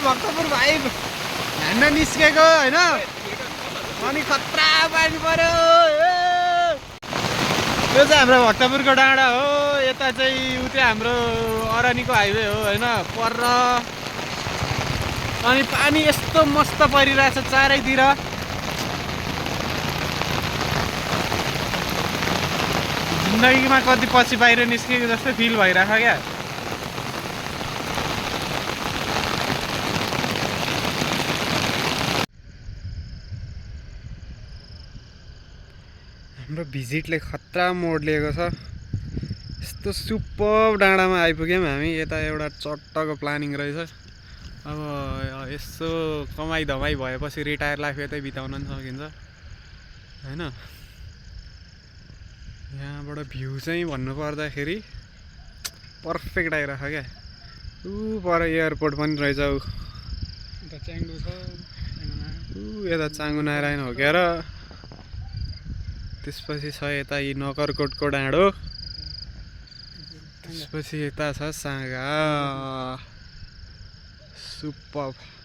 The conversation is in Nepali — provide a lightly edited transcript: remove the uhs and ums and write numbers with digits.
भक्तपुर भाइ हान्न निस्केको होइन अनि खतरा पानी पर्यो। यो चाहिँ हाम्रो भक्तपुरको डाँडा हो, यता चाहिँ उतै हाम्रो अरानीको हाइवे हो होइन पर। अनि पानी यस्तो मस्त परिरहेछ चारैतिर। जिन्दगीमा कति पछि बाहिर निस्केको जस्तो फिल भइरहेछ क्या। हाम्रो भिजिटले खतरा मोड लिएको छ। यस्तो सुपर डाँडामा आइपुग्यौँ हामी। यता एउटा चट्टको प्लानिङ रहेछ। अब यसो कमाइ धमाइ भएपछि रिटायर लाइफ यतै बिताउन पनि सकिन्छ होइन। यहाँबाट भ्यू चाहिँ भन्नु पर्दाखेरि पर्फेक्ट आइरहेछ क्या। ऊ पर एयरपोर्ट पनि रहेछ। यता चाङ्गु नारायण हो क्या। र त्यसपछि छ यता यी नगरकोटको डाँडो, त्यसपछि यता छ साँगा। सुपर।